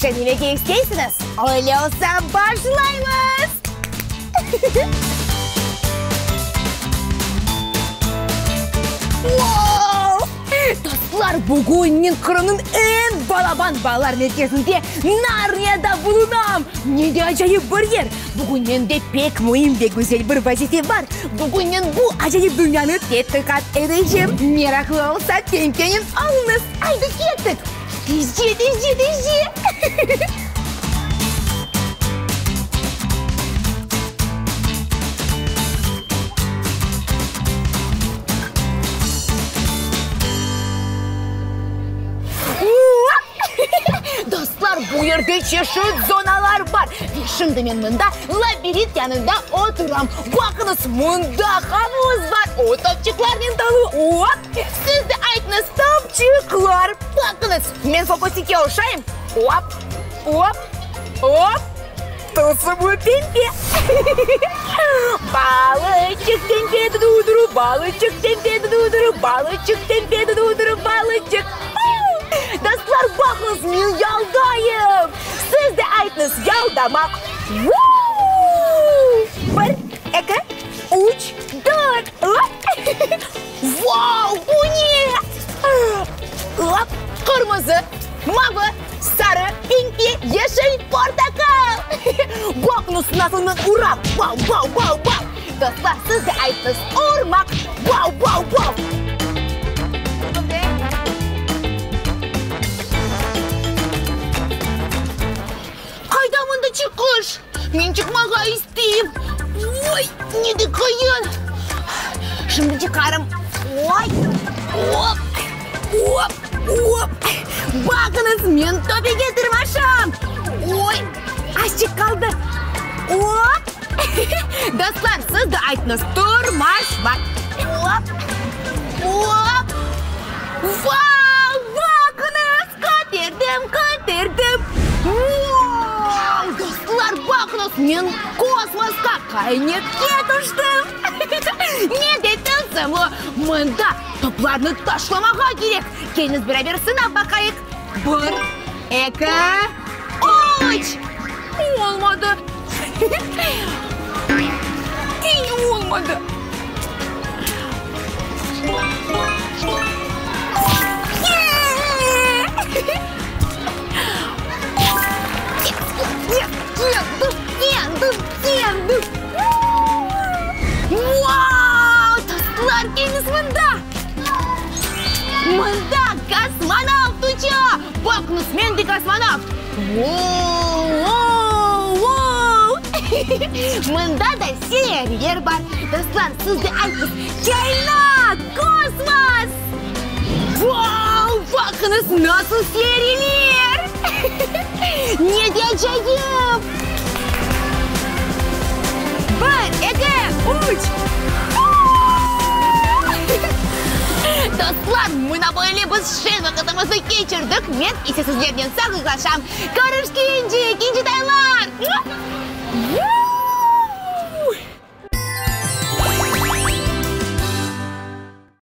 Şeñlemege isteysiñiz? Öyle olsa, başlaymız! Dostlar, bugün men Qırımnıñ eñ balaban balalar merkezinde, Narniyada bulunam! Ne de acayip bir yer! Bugün mende pek müim ve güzel bir vazife bar. Bugün men bu acayip dünyanı tedqiqat edecem. Meraqlı olsa, pempenen alıñız! Aydı, kettik! Tezce, tezce, tezce! Dostlar, bu yerde çeşit zonalar bar. Ve şimdi men mında labirint yanında oturam. Baqıñız, mında havuz bar, o topçıqlarnen tolu. Op! Siz de aytıñız, topçıqlar. Baqıñız, men fokusikke oşayım. Op, op, op! Tılsımlı pembe. Balıçıq pembe duduru, balıçıq pembe duduru, balıçıq pembe duduru, balıçıq. Dostlar, baqıñız, men yaldayım. Siz de aytıñız, yaldamaq. Vuu! Bir, eki, üç, dört. Vau, bu ne? Hop, qırmızı, mavı, sarı, pembe, yeşil, portaqal! Baqıñız, nasıl men uram! Vau, vau, vau, vau! Dostlar, siz de aytıñız, urmaq! Vau, vau, vau! Qayda mında çıqış? Men çıqmağa isteyim. Oy, ne de qıyın! Şimdi çıqarım. Oy, op, op, op! Baqıñız, men töpege tırmaşam! Oy, azçıq qaldı. Op! Dostlar, siz de aytıñız, tırmaşmaq. Op, op! Vau, baqıñız! Köterdim, köterdim! Vau! Dostlar, baqıñız, men kosmosqa, qaynetke tüştim! Ne de tılsımlı! Mında toplarnı taşlamağa kerek. Keliñiz beraber sınap baqayıq. Bir, eki, üç! Olmadı! Kene olmadı! Vau! Dostlar, keliñiz mında! Mında kosmonavt uça! Baqıñız, men de kosmonavt! Vou-vou-vou! Mında da seriyer bar. Dostlar, siz de aytıñız, Çayna, kosmos! Vau, baqıñız, nasıl seriler! Ne de acayip! Bir, eki, üç! Dostlar, mına böyle biz şeñ vaqıtımıznı keçirdik, men ise sizlernen sağlıqlaşam. Körüşkence, kincitaylar!